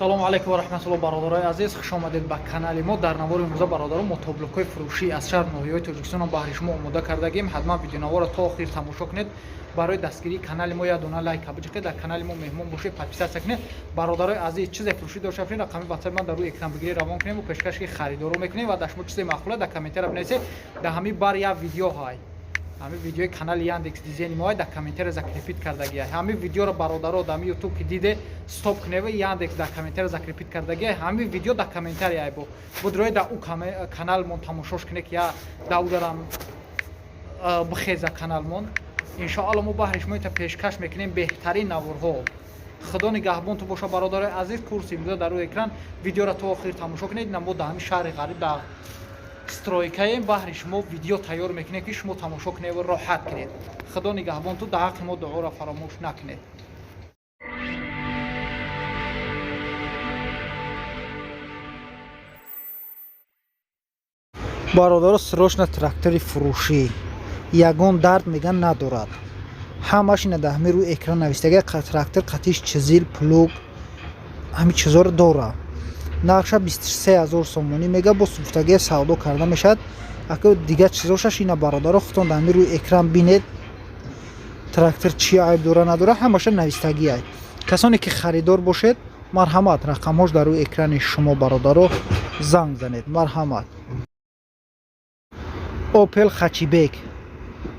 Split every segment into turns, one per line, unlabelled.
Салому алайкум ва раҳматуллоҳ, бародарои азиз, хуш омадед ба канали мо. Дар навори имрӯза, бародаро, мотоблокҳои фурӯшӣ аз шаҳр ноҳияҳои Тоҷикистон баҳри шумо омода кардагим. Ҳатман видеонаворро то охир тамошо кунед. Барои дастгирии канали мо як дона лайк биҷиқед, дар канали мо меҳмон бошед, подписаться кунед. Бародарои азиз, чизе фурӯшӣ дошта бошед, рақами ватсапи ман дар рӯи экран бигиред, равон кунем ва пешкаши харидоро мекунем. Ва дар шумо чизе маъқула, дар комментария бинависед. Дар ҳамин бар як видео ҳай, ҳамин видеои канали Яндекс Дизени мо дар комментария закрепить кардагия. Ҳамин видеоро, бародаро, дар Ютуб ки диде, стоп кунева, Яндекс дар комментария закрепить кардагия. Ҳамин видео дар комментария айбо будрои дар ӯ каналмон тамошош куне, ки я дар бихеза каналмон. Иншоалло, мо баҳри шумо ита пешкаш мекунем беҳтарин наворҳо. Худо нигаҳбон ту боша, бародарои азиз. Курси имрӯза дар рӯи экран, видеоро то охир тамошо кунед. Мо дар ҳамин шаҳри ғариб дар стройкаем, баҳри шумо видео тайёр мекунем, ки шумо тамошо кунед ва роҳат кунед. Худо нигаҳбон ту, дар ҳаққи мо дуоро фаромӯш накунед. Бародаро, срочно трактори фурӯшӣ, ягон дард меган надорад. Ҳамаш ина дар ҳамин рӯи экран навистага. Трактор қатиш чизил, плуг, ҳамин чизоро дора. Нархша 23 000 сомонӣ мега, бо гуфтагия савдо карда мешавад. Ака, дигар чизошаш ина, бародаро, худтон дар ҳамин рӯи экран бинед. Трактор чи айб дора, надора, ҳамаша навистагиай. Касоне ки харидор бошед, марҳамат, рақамҳош дар рӯи экрани шумо, бародаро, занг занед, марҳамат. Опел хэтчбек,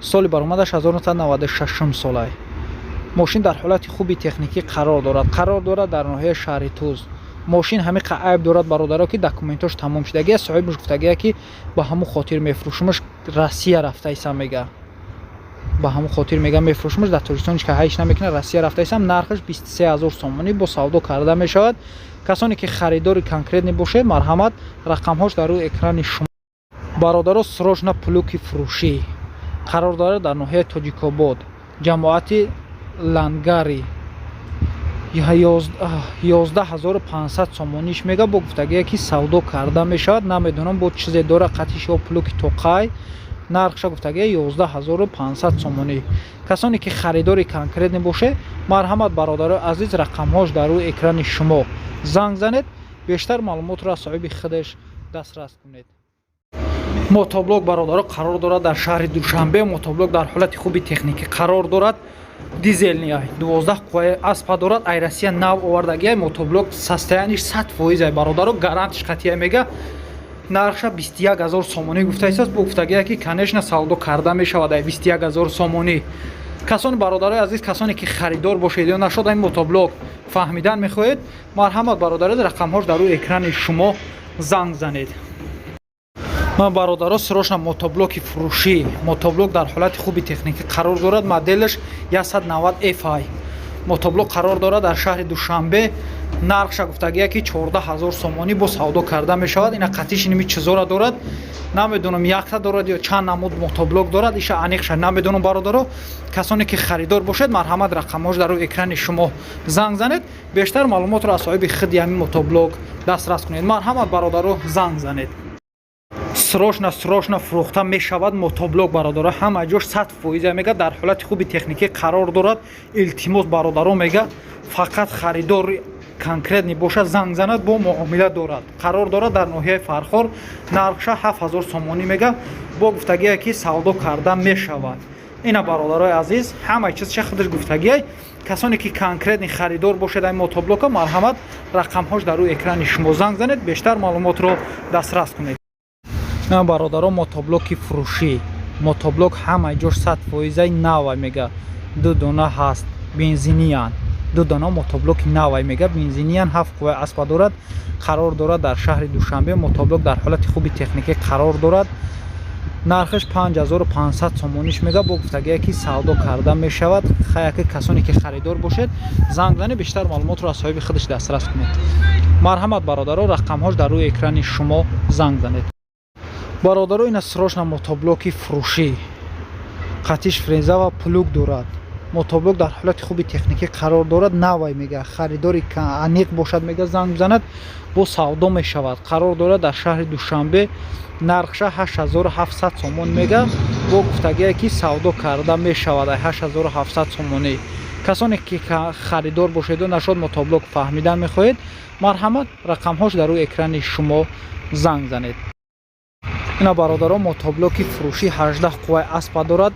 соли баромадаш 1996 солай. Мошин дар ҳолати хуби техникӣ қарор дорад. Қарор дорад дар ноҳияи шаҳри Туз. Мошин ҳамиқа айб дорад, бародаро, ки документош тамом шудагия. Соҳибаш гуфтагия, ки ба ҳамун хотир мефурӯшумаш, Россия рафтаисам мега. Ба ҳамун хотир мега мефурӯшумаш, дар Тоҷикистон ҳеч ҳайш намекунад, Россия рафтаисам. Нархаш 23 000 сомонӣ, бо савдо карда мешавад. Касоне ки харидори конкретный бошед, марҳамат, рақамҳош дар рӯи экрани шумо. Бародаро, срочно плуги фурӯшӣ қарор дорад дар ноҳияи Тоҷикобод, ҷамоати Лангари. 11 500 сомониш мега, бо гуфтагие ки савдо карда мешавад. Намедонам, бо чизе дора қатиш ё плуги тоқай. Нархша гуфтагия 11 500 сомонӣ. Касоне ки харидори конкретный боше, марҳамат, бародарои азиз, рақамҳош дар рӯи экрани шумо, занг занед, бештар маълумотро аз соҳиби худаш дастрас кунед. Мотоблок, бародаро, қарор дорад дар шаҳри Душанбе. Мотоблок дар ҳолати хуби техникӣ қарор дорад, дизельный ай, 12 қувваи аспа дорад, ай Россия нав овардагиай. Мотоблок состояниш 100% ай, бародаро, гарантиш қатъия мега. Нархша 21 000 сомонӣ гуфтаистааст, бо гуфтагия ки, конечно, савдо карда мешавад ай 21 000 сомонӣ. Касони, бародарои азиз, касоне ки харидор бошед ё нашод ин мотоблок фаҳмидан мехоҳед, марҳамат, бародари, рақамҳош дар рӯи экрани шумо, занг занед. Ман, бародаро, срочно мотоблоки фурӯшӣ. Мотоблок дар ҳолати хуби техникӣ қарор дорад, моделаш 190 fi. Мотоблок қарор дорад дар шаҳри Душанбе. Нархша гуфтагия ки 14 000 сомонӣ, бо савдо карда мешавад. Ина қатиши ними чизора дорад. Намедонам, якта дорад ё чанд намуд мотоблок дорад, иша аниқша намедонам. Бародаро, касоне ки харидор бошед, марҳамат, рақамҳош дар рӯи экрани шумо, занг занед, бештар маълумотро аз соҳиби худи ҳамин мотоблок дастрас кунед. Марҳамат, бародаро, занг занед. Срочно, срочно фурӯхта мешавад мотоблок, бародаро. Ҳама ҷош 100% мега, дар ҳолати хуби техникӣ қарор дорад. Илтимос, бародаро, мега, фақат харидор конкретный бошад, занг занад, бо муомила дорад. Қарор дорад дар ноҳияи Фархор. Нархша 7000 сомонӣ мега, бо гуфтагие ки савдо карда мешавад. Ина, бародарои азиз, ҳамаи чизша худаш гуфтагиай. Касоне ки конкретный харидор бошед ай мотоблока, марҳамат, рақамҳош дар рӯи экрани шумо, занг занед, бештар маълумотро дастрас кунед. Бародаро, мотоблоки фурӯшӣ. Мотоблок ҳамаи ҷош 100%-аи, навай мега. Ду дона ҳаст, бензиниян. Ду дона мотоблоки навай мега, бензиниян, ҳафт қувваи аспа дорад. Қарор дорад дар шаҳри Душанбе. Мотоблок дар ҳолати хуби техникӣ қарор дорад. Нархаш 5500 сомониш мега, бо гуфтагие ки савдо карда мешавад. Хаяки касоне ки харидор бошед, занг занед, бештар маълумотро аз соҳиби худаш дастрас кунед. Марҳамат, бародаро, рақамҳош дар рӯи экрани шумо, занг занед. Бародаро, ина срочно мотоблоки фурӯшӣ. Қатиш фреза ва плуг дорад. Мотоблок дар ҳолати хуби техникӣ қарор дорад, навай мега. Харидори аниқ бошад, мега, занг бизанад, бо савдо мешавад. Қарор дорад дар шаҳри Душанбе. Нархша 8700 сомон мега, бо гуфтагие ки савдо карда мешавад. 8700 сомонӣ. Касоне ки харидор бошеду нашод мотоблок фаҳмидан мехоҳед, марҳамат, рақамҳош дар рӯи экрани шумо, занг занед. Ина, бародарон, мотоблоки фурӯшӣ 18 қувваи аспа дорад,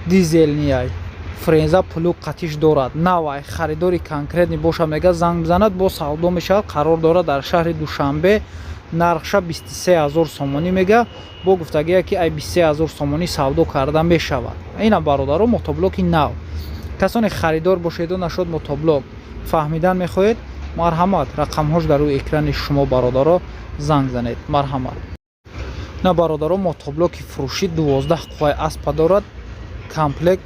дизельный ай, фреза, плуг қатиш дорад, навай. Харидори конкретный боша, мега, занг бизанад, бо савдо мешавад. Қарор дорад дар шаҳри Душанбе. Нархша 23 ҳазор сомонӣ мега, бо гуфтагие ки ай 23 ҳазор сомонӣ савдо карда мешавад. Ина, бародаро, мотоблоки нав. Касоне харидор бошеду нашод мотоблок фаҳмидан мехоҳед, марҳамат, рақамҳош дар рӯи экрани шумо, бародаро, занг занед, марҳамат. На, бародаро, мотоблоки фурӯшӣ 12 қувваи аспа дорад, комплект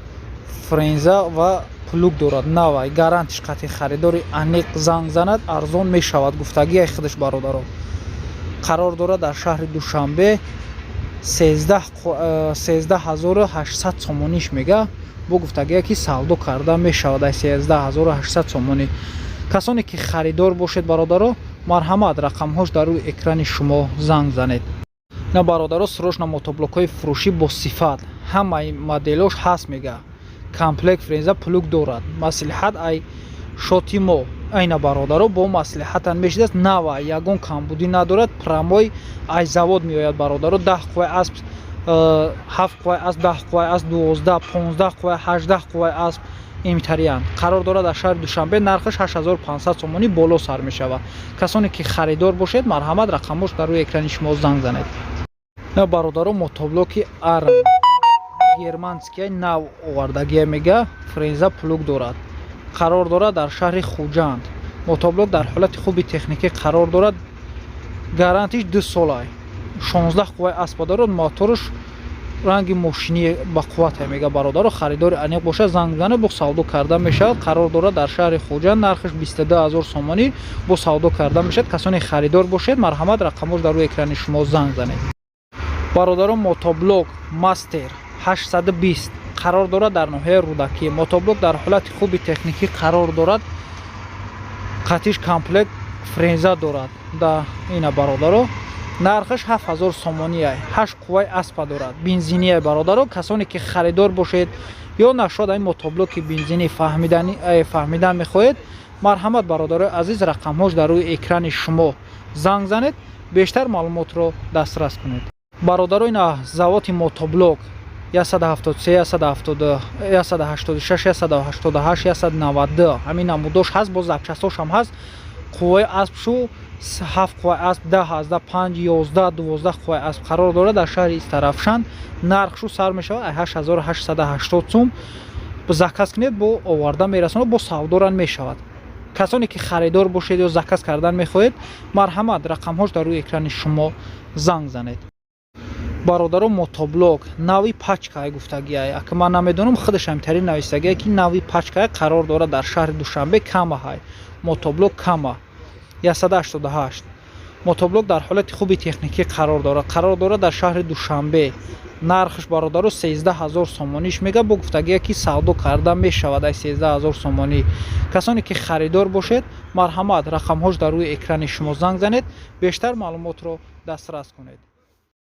фреза ва плуг дорад, навай, гарантиш қатъи. Харидори аниқ занг занад, арзон мешавад, гуфтагиай худаш, бародаро. Қарор дорад дар шаҳри Душанбе. 13 800 сомониш мега, бо гуфтагие ки савдо карда мешавад ай 13 800 сомонӣ. Касоне ки харидор бошед, бародаро, марҳамат, рақамҳош дар рӯи экрани шумо, занг занед. На, бародаро, срочно мотоблокҳои фурӯшӣ бо сифат, ҳамаи моделош ҳаст мега, комплект фреза, плуг дорад. Маслиҳат ай шоти мо. Айна, бародаро, бо маслиҳатан мешидааст, нава, ягон камбудӣ надорад, прямой ай завод меояд, бародаро. 10 қувваи асп, 7 қувваи асп, 10 қувваи асп, 12, 15 қувваи, 18 қувваи асп имтариянд. Қарор дорад дар шаҳри Душанбе. Нархаш 8500 сомонӣ боло сар мешавад. Касоне ки харидор бошед, марҳамат, рақамош дар рӯи экрани шумо, занг занед. На, бародаро, мотоблоки ар германския нав овардагия мега, фреза, плуг дорад. Қарор дорад дар шаҳри Хуҷанд. Мотоблок дар ҳолати хуби техникӣ қарор дорад, гарантиш 2 солай, 16 қувваи аспа дорад, моторш ранги мошини ба қуввате мега. Бародаро, харидори аниқ бошад, занг бизанед, бо савдо карда мешавад. Қарор дорад дар шаҳри Хуҷанд. Нархаш 22 ҳазор сомонӣ, бо савдо карда мешавад. Касоне харидор бошед, марҳамат, рақамош дар рӯи экрани шумо, занг занед. Бародарон, мотоблок Мастер 820 қарор дорад дар ноҳияи Рӯдакӣ. Мотоблок дар ҳолати хуби техникӣ қарор дорад, қатиш комплект фреза дорад. Да ина, бародаро, нархаш 7000 сомоние, 8 қувваи аспа дорад, бензиние. Бародаро, касоне ки харидор бошед ё нашод ин мотоблоки бензинӣ фаҳмидан мехоҳед, марҳамат, бародарои азиз, рақамҳош дар рӯи экрани шумо, занг занед, бештар маълумотро дастрас кунед. Бародаро, ина заводи мотоблок 173, 186, 188, 192, ҳамин намудош ҳаст, боз запчастошам ҳаст. Қувваи аспшу 7 қувваи асп, 10, 5, 11, 12 қувваи асп. Қарор дорад дар шаҳри Истарафшан. Нархшу сар мешавад 8880 сум. Заказ кунед, бо оварда мерасонад, бо савдоран мешавад. Касоне ки харидор бошед ё заказ кардан мехоҳед, марҳамат, рақамҳош дар рӯи экрани шумо, занг занед. Бародаро, мотоблок нави пачкай гуфтагиай, ака ман намедонам, худаш ҳамтари навистагиай ки нави пачкай. Қарор дорад дар шаҳри Душанбе. Камаҳай мотоблок кама 188. Мотоблок дар ҳолати хуби техникӣ қарор дорад. Қарор дорад дар шаҳри Душанбе. Нархш, бародаро, 13 ҳазор сомониш мега, бо гуфтагие ки савдо карда мешавад ай 13 ҳазор сомонӣ. Касоне ки харидор бошед, марҳамат, рақамҳош дар рӯи экрани шумо, занг занед, бештар маълумотро дастрас кунед.